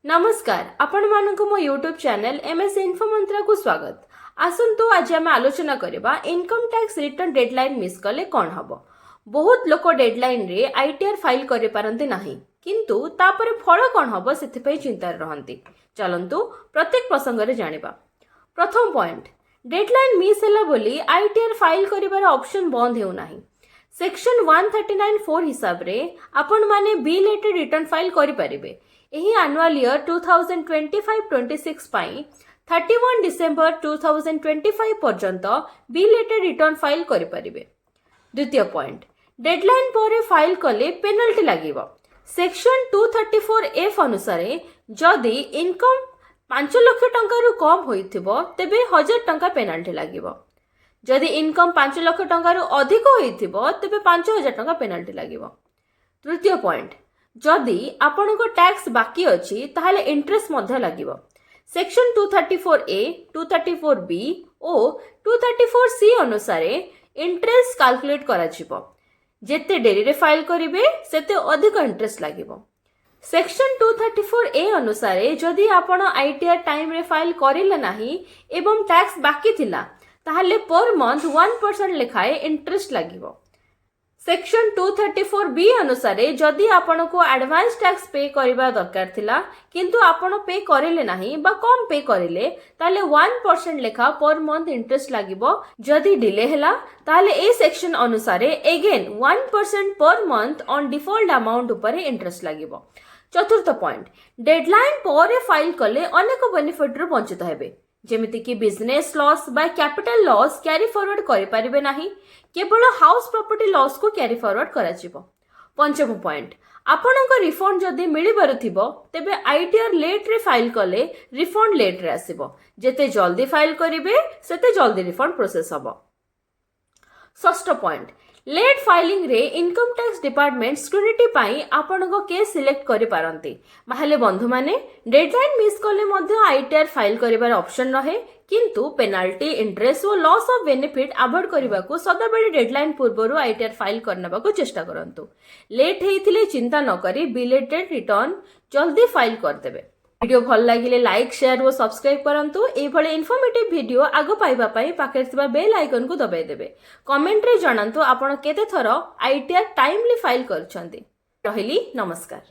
ନମସ୍କାର, ଆପଣମାନଙ୍କୁ ମୋ ୟୁଟ୍ୟୁବ୍ ଚ୍ୟାନେଲ୍ ଏମ୍ଏସ୍ ଇନଫୋ ମନ୍ତ୍ରାକୁ ସ୍ୱାଗତ। ଆସନ୍ତୁ, ଆଜି ଆମେ ଆଲୋଚନା କରିବା income tax return deadline miss କଲେ କ'ଣ ହେବ। ବହୁତ ଲୋକ ଡେଡଲାଇନ୍ରେ ଆଇଟିଆର୍ ଫାଇଲ୍ କରିପାରନ୍ତି ନାହିଁ, କିନ୍ତୁ ତାପରେ ଫଳ କ'ଣ ହେବ ସେଥିପାଇଁ ଚିନ୍ତାରେ ରହନ୍ତି। ଚାଲନ୍ତୁ, ପ୍ରତ୍ୟେକ ପ୍ରସଙ୍ଗରେ ଜାଣିବା। ପ୍ରଥମ ପଏଣ୍ଟ, ଡେଡଲାଇନ୍ ମିସ୍ ହେଲା ବୋଲି ଆଇଟିଆର୍ ଫାଇଲ୍ କରିବାର ଅପସନ୍ ବନ୍ଦ ହେଉନାହିଁ। ସେକ୍ସନ 139(4) ହିସାବରେ ଆପଣମାନେ ବିଲେଟେଡ୍ ରିଟର୍ନ ଫାଇଲ୍ କରିପାରିବେ। ଏହି ଆନୁଆଲ ଇୟର 2025-26 ପାଇଁ 31 December 2025 ପର୍ଯ୍ୟନ୍ତ ବିଲେଟେଡ୍ ରିଟର୍ନ ଫାଇଲ୍ କରିପାରିବେ। ଦ୍ୱିତୀୟ ପଏଣ୍ଟ, ଡେଡଲାଇନ୍ ପରେ ଫାଇଲ୍ କଲେ ପେନାଲ୍ଟି ଲାଗିବ। ସେକ୍ସନ 234F ଅନୁସାରେ ଯଦି ଇନକମ୍ 5 ଲକ୍ଷ ଟଙ୍କାରୁ କମ୍ ହୋଇଥିବ, ତେବେ 1000 ଟଙ୍କା ପେନାଲ୍ଟି ଲାଗିବ। ଯଦି ଇନକମ୍ 5 ଲକ୍ଷ ଟଙ୍କାରୁ ଅଧିକ ହୋଇଥିବ, ତେବେ 5000 ଟଙ୍କା ପେନାଲ୍ଟି ଲାଗିବ। ତୃତୀୟ ପଏଣ୍ଟ, ଯଦି ଆପଣଙ୍କ ଟ୍ୟାକ୍ସ ବାକି ଅଛି, ତାହେଲେ ଇଣ୍ଟରେଷ୍ଟ ମଧ୍ୟ ଲାଗିବ। ସେକ୍ସନ 234A, 234B ଓ 234C ଅନୁସାରେ ଇଣ୍ଟରେଷ୍ଟ କାଲକୁଲେଟ୍ କରାଯିବ। ଯେତେ ଡେରିରେ ଫାଇଲ୍ କରିବେ, ସେତେ ଅଧିକ ଇଣ୍ଟରେଷ୍ଟ ଲାଗିବ। ସେକ୍ସନ 234A ଅନୁସାରେ ଯଦି ଆପଣ ଆଇଟିଆର୍ ଟାଇମ୍ରେ ଫାଇଲ୍ କରିଲେ ନାହିଁ ଏବଂ ଟ୍ୟାକ୍ସ ବାକି ଥିଲା, ତାହେଲେ ପର ମନ୍ଥ 1% ଲେଖାଏଁ ଇଣ୍ଟରେଷ୍ଟ ଲାଗିବ। ସେକ୍ସନ 234B ଅନୁସାରେ ଯଦି ଆପଣଙ୍କୁ ଆଡଭାନ୍ସ ଟ୍ୟାକ୍ସ ପେ କରିବା ଦରକାର ଥିଲା, କିନ୍ତୁ ଆପଣ ପେ କରିଲେ ନାହିଁ ବା କମ୍ ପେ କରିଲେ, ତାହେଲେ 1% ଲେଖା ପର ମନ୍ଥ ଇଣ୍ଟରେଷ୍ଟ ଲାଗିବ। ଯଦି ଡିଲେ ହେଲା, ତାହେଲେ ଏ ସେକ୍ସନ ଅନୁସାରେ again 1% per month on default amount ଉପରେ ଇଣ୍ଟରେଷ୍ଟ ଲାଗିବ। ଚତୁର୍ଥ ପଏଣ୍ଟ, ଡେଡଲାଇନ୍ ପରେ ଫାଇଲ୍ କଲେ ଅନେକ ବେନିଫିଟ୍ରୁ ବଞ୍ଚିତ ହେବେ, ଯେମିତିକି ବିଜନେସ୍ ଲସ୍ ବା କ୍ୟାପିଟାଲ ଲସ୍ କ୍ୟାରି ଫରୱାର୍ଡ କରିପାରିବେ ନାହିଁ। କେବଳ ହାଉସ୍ ପ୍ରପର୍ଟି ଲସ୍କୁ କ୍ୟାରି ଫରୱାର୍ଡ କରାଯିବ। ପଞ୍ଚମ ପଏଣ୍ଟ, ଆପଣଙ୍କ ରିଫଣ୍ଡ ଯଦି ମିଳିବାର ଥିବ, ତେବେ ଆଇଟିଆର୍ ଲେଟ୍ରେ ଫାଇଲ୍ କଲେ ରିଫଣ୍ଡ ଲେଟ୍ରେ ଆସିବ। ଯେତେ ଜଲ୍ଦି ଫାଇଲ୍ କରିବେ, ସେତେ ଜଲ୍ଦି ରିଫଣ୍ଡ ପ୍ରୋସେସ୍ ହେବ। ଷଷ୍ଠ ପଏଣ୍ଟ, ଲେଟ୍ ଫାଇଲିଂରେ ଇନକମ୍ ଟ୍ୟାକ୍ସ ଡିପାର୍ଟମେଣ୍ଟ ସ୍କ୍ରୁଟିନି ପାଇଁ ଆପଣଙ୍କ କେସ୍ ସିଲେକ୍ଟ କରିପାରନ୍ତି। ତାହେଲେ ବନ୍ଧୁମାନେ, ଡେଡଲାଇନ୍ ମିସ୍ କଲେ ମଧ୍ୟ ଆଇଟିଆର୍ ଫାଇଲ୍ କରିବାର ଅପସନ୍ ରହେ, କିନ୍ତୁ penalty, interest O loss of benefit avoid କରିବାକୁ ସଦାବେଳେ ଡେଡଲାଇନ୍ ପୂର୍ବରୁ ଆଇଟିଆର୍ ଫାଇଲ୍ କରିନେବାକୁ ଚେଷ୍ଟା କରନ୍ତୁ। ଲେଟ୍ ହେଇଥିଲେ ଚିନ୍ତା ନ କରି ବିଲେଟେଡ୍ ରିଟର୍ନ ଜଲ୍ଦି ଫାଇଲ୍ କରିଦେବେ। ଭିଡ଼ିଓ ଭଲ ଲାଗିଲେ ଲାଇକ୍, ସେୟାର ଓ ସବସ୍କ୍ରାଇବ୍ କରନ୍ତୁ। ଏଇଭଳି ଇନଫର୍ମେଟିଭ୍ ଭିଡ଼ିଓ ଆଗ ପାଇବା ପାଇଁ ପାଖରେ ଥିବା ବେଲ୍ ଆଇକନ୍କୁ ଦବାଇ ଦେବେ। କମେଣ୍ଟରେ ଜଣାନ୍ତୁ, ଆପଣ କେତେ ଥର ଆଇଟିଆର୍ ଟାଇମଲି ଫାଇଲ୍ କରିଛନ୍ତି। ରହିଲି, ନମସ୍କାର।